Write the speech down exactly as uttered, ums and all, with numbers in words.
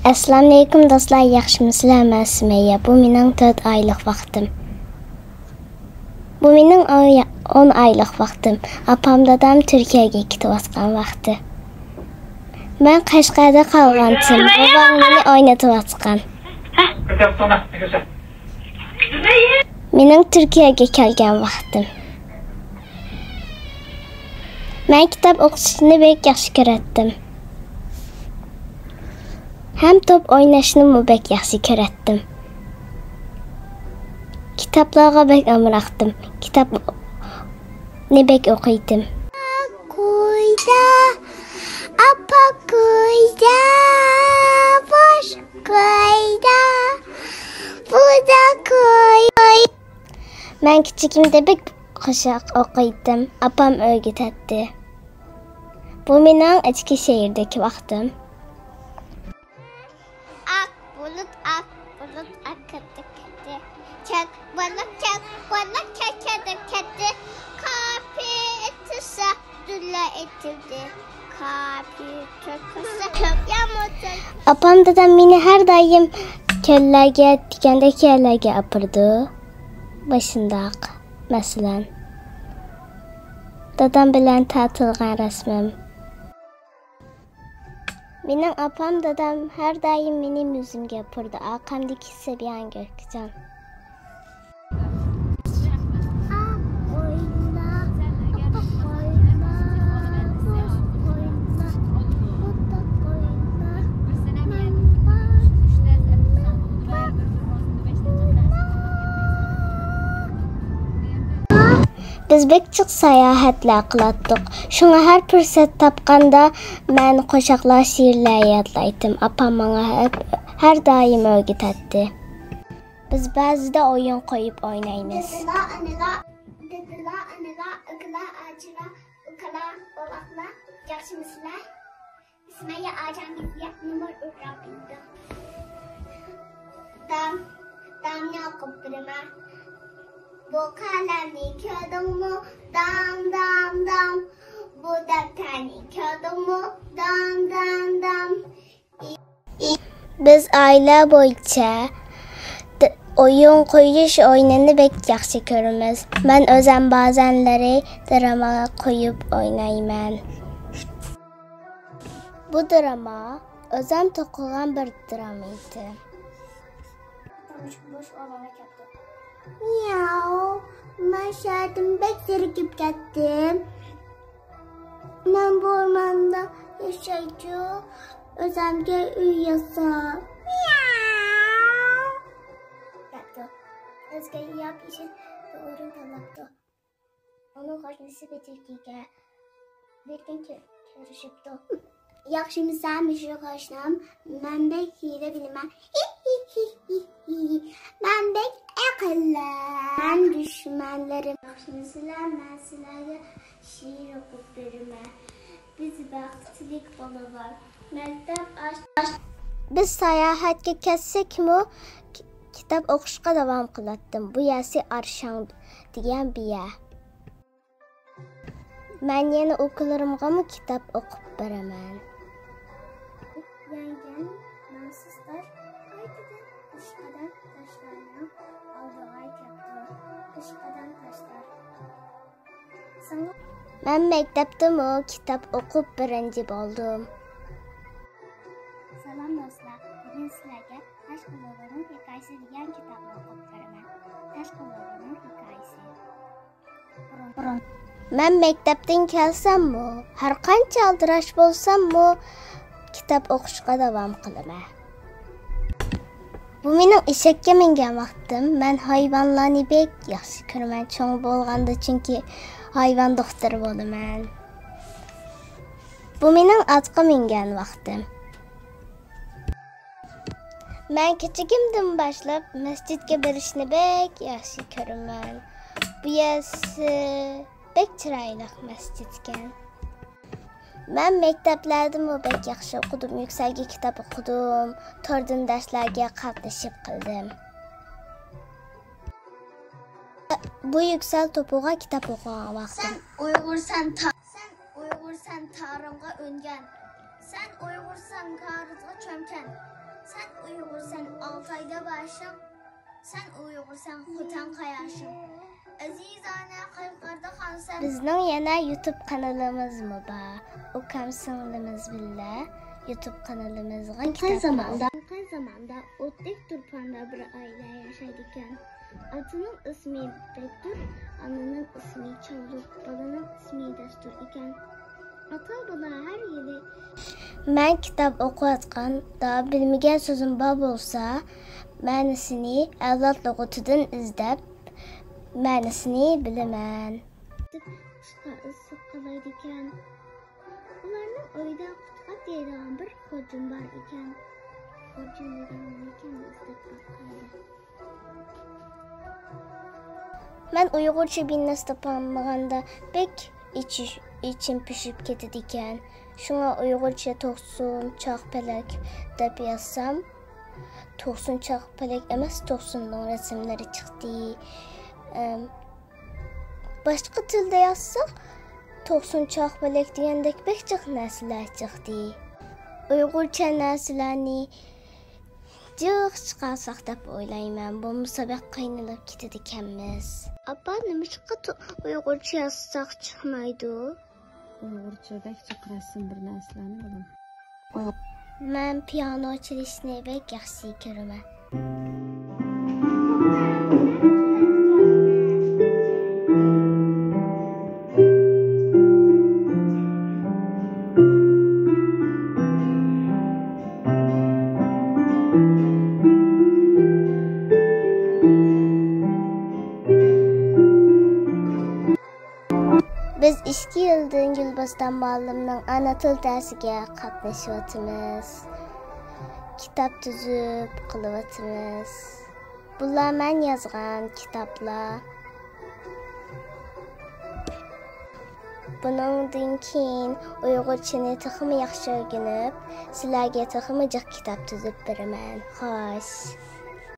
ئەسسالامۇئەلەيكۇم دوستلار، ياخشىمۇسىلەر؟ مەن سۈمەييە. بۇ مېنىڭ تۆت ئايلىق ۋاقتىم. بۇ مېنىڭ ئاي-، ئون ئايلىق ۋاقتىم. ئاپام، دادام تۈركىيەگە كېتىۋاتقان ۋاقتى. مەن قەشقەردە قالغانتىم. بوۋام مېنى ئوينىتىۋاتقان. مېنىڭ تۈركىيەگە كەلگەن ۋاقتىم. مەن كىتاب ئوقۇشنى بەك ياخشى كۆرەتتىم. ھەم توپ ئويناشنىمۇ بەك ياخشى كۆرەتتىم. كىتابلارغا بەك ئامراقتىم. كىتابنى بەك ئوقۇيتتىم. قويدا، ئاپا قويدا، بوش قويدا، بۇدا قوي. مەن كىچىكىمدە بەك قوشاق ئوقۇيتتىم. ئاپام ئۆگىتەتتى. بۇ مېنىڭ ئىچكى شەھەردىكى ۋاقتىم. ئاق بۇلۇت، ئاق بۇلۇت ئاكىدى كەتتى. چاق بولۇپ، چاق بولۇپ چاچرىدى كەتتى. قاپى ئېتىلسا، دۈللا ئېتىلدى. قاپى تۆكۈلسە، كۆپ يامغۇر تۆكۈلدى. ئاپام، دادام مېنى ھەر دائىم كۆللەرگە، دېگەندەك يەرلەرگە ئاپىرىدۇ. مۇشۇنداق، مەسىلەن، دادام بىلەن تارتىلغان رەسىمىم. مېنىڭ ئاپام، دادام ھەر دائىم مېنى مۈزېيگە ئاپىرىدۇ، ئارقامدىكى سەبىيان گۆركىجان. بىز بەك جىق ساياھەتلەر قىلاتتۇق. شۇڭا ھەر پۇرسەت تاپقاندا مەن قوشاقلار، شېئىرلار يادلايتتىم. ئاپام ماڭا ھەر، ھەر دائىم ئۆگىتەتتى. بىز بەزىدە ئويۇن قويۇپ ئوينايمىز. دېدىلا ئانىلار، دېدىلا ئانىلار، ئاكىلار، ئاچىلار، ئۇكىلار، بوۋاقلار، ياخشىمۇسىلەر؟ ئىسمايىل ئاجام بىزگە نومۇر ئۇرۇپ بېرىدۇ. دام، دامنى ئوقۇپ بېرىمەن. بۇ قەلەمنى كۆردۈڭمۇ؟ دام، دام، دام. بۇ دەپتەرنى كۆردۈڭمۇ؟ دام، دام، دام. بىز ئائىلە بويىچە د-، ئويۇن قويۇش ئويۇنىنى بەك ياخشى كۆرىمىز. مەن ئۆزەم بەزەنلىرى دىراما قويۇپ ئوينايمەن. بۇ دىراما ئۆزەم توقۇغان بىر دىراما ئىدى. مىياۋ، مەن شەھەردىن بەك زېرىكىپ كەتتىم. مەن بۇ ئورماندا ياشايچۇ، ئۆزەمگە ئۆي ياساپ. مىياۋ دەپتۇ. ئۆزىگە ياپيېشىل بىر ئورۇن تاللاپتۇ. ئۇنىڭ قوشنىسى بېتىكىگە بىر كۈن كۆ-، كۆرۈشۈپتۇ. ياخشىمۇسەن مۇشۇ قوشنام؟ مەن بەك ھىيلە بىلىمەن. مەن بەك ئەقىللىك. دۈشمەنلىرىم. ياخشىمۇسىلەر؟ مەن سىلەرگە شېئىر ئوقۇپ بېرىمەن. بىز بەختلىك بالىلار. مەكتەپ ئاش-، بىز ساياھەتكە كەتسەكمۇ، ك-، كىتاب ئوقۇشقا داۋام قىلاتتىم. بۇ يەرسى ئارشاڭ دېگەن بىر يەر. مەن يەنە ئۇكىلىرىمغىمۇ كىتاب ئوقۇپ بېرىمەن. يەڭگەن نامسىز تاش قايتىدىن پېشقەدەم تاشلارنىڭ ئالدىغا كەپتۇ. پېشقەدەم تاشلار. ساڭا مەن مەكتەپتىمۇ كىتاب ئوقۇپ بىرىنچى بولدۇم. سالام دوستلار، بۈگۈن سىلەرگە تاش قۇلىقىنىڭ ھېكايىسى دېگەن كىتابنى ئوقۇپ بېرىمەن. تاش قۇلىقىنىڭ ھېكايىسى. مەن مەكتەپتىن كەلسەممۇ، ھەر قانچە ئالدىراش بولساممۇ، كىتاب ئوقۇشقا داۋام قىلىمەن. بۇ مېنىڭ ئېشەككە مىنگەن ۋاقتىم. مەن ھايۋانلارنى بەك ياخشى كۆرىمەن، چوڭ بولغاندا چۈنكى ھايۋان دوختۇرى بولىمەن. بۇ مېنىڭ ئاتقا مىنگەن ۋاقتىم. مەن كىچىكىمدىن باشلاپ مەسچىتكە بېرىشنى بەك ياخشى كۆرىمەن. بۇ يەرسى بەك چىرايلىق مەسچىتكەن. مەن مەكتەپلەردىمۇ بەك ياخشى ئوقۇدۇم، يۈكسەلگە كىتاب ئوقۇدۇم، توردىن دەرسلەرگە قاتنىشىپ قىلدىم. بۇ يۈكسەل توپىغا كىتاب ئوقۇغان ۋاقتىم. سەن ئۇيغۇرسەن تا-، سەن ئۇيغۇرسەن تارىڭغا ئۆنگەن. سەن ئۇيغۇرسەن كارىزغا چۆمگەن. سەن ئۇيغۇرسەن، ئالتايدا باشىڭ، سەن ئۇيغۇرسەن، خوتەن قاياشىڭ. ئەزىزانە قەيقەردە قالسا. بىزنىڭ يەنە يۇتۇب قانىلىمىزمۇ بار. ئۇكام سىڭلىمىز بىللە يۇتۇب قانىلىمىزغا كىتاب زاماندا، قاي زاماندا ئوتتەك تۇرپاندا بىر ئائىلە ياشايدىكەن. ئاتىنىڭ ئىسمى بەكتۇر، ئانىنىڭ ئىسمى چالدۇر، بالىنىڭ ئىسمى دەستۇر ئىكەن. ئاتا-بالا ھەر يىلى. مەن كىتاب ئوقۇۋاتقاندا بىلمىگەن سۆزۈم بار بولسا، مەنىسىنى ئەۋلاد لۇغىتىدىن ئىزدەپ، مەنىسىنى بىلىمەن. ئىشقا ئىسسىق قالايدىكەن. ئۇلارنىڭ ئۆيىدە قۇتقاچ دەيدىغان بىر خۇرجۇن بار ئىكەن. خۇرجۇن دېگەن نېمىكەن، ئىزدەپ باقايلى. مەن ئۇيغۇرچە بىر نەرسە تاپالمىغاندا بەك ئىچىش-، ئىچىم پۈشۈپ كېتىدىكەن. شۇڭا ئۇيغۇرچە توقسۇن چاق پەلەك دەپ يازسام، توقسۇن چاق پەلەك ئەمەس، توقسۇننىڭ رەسىملىرى چىقتى. ئەم، باشقا تىلدا يازساق، توقسۇن چاق پەلەك دېگەندەك بەك جىق نەرسىلەر چىقتى. ئۇيغۇرچە نەرسىلەرنى جىق چىقارساق دەپ ئويلايمەن، بولمىسا بەك قىينىلىپ كېتىدىكەنمىز. ئاپا، نېمىشقا تو-، ئۇيغۇرچە يازساق چىقمايدۇ؟ ئۇيغۇرچە بەك جىق رەسىم بىر نەرسىلەرنى، بالام. مەن پىيانو چېلىشنى بەك ياخشى كۆرىمەن. بىز ئىككى يىلدىن گۈلباستان مۇئەللىمنىڭ ئانا تىل دەرسىگە قاتنىشىۋاتىمىز. كىتاب تۈزۈپ قىلىۋاتىمىز. بۇلار مەن يازغان كىتابلار. بۇنىڭدىن كېيىن ئۇيغۇرچىنى تېخىمۇ ياخشى ئۆگىنىپ، سىلەرگە تېخىمۇ جىق كىتاب تۈزۈپ بېرىمەن. خوش.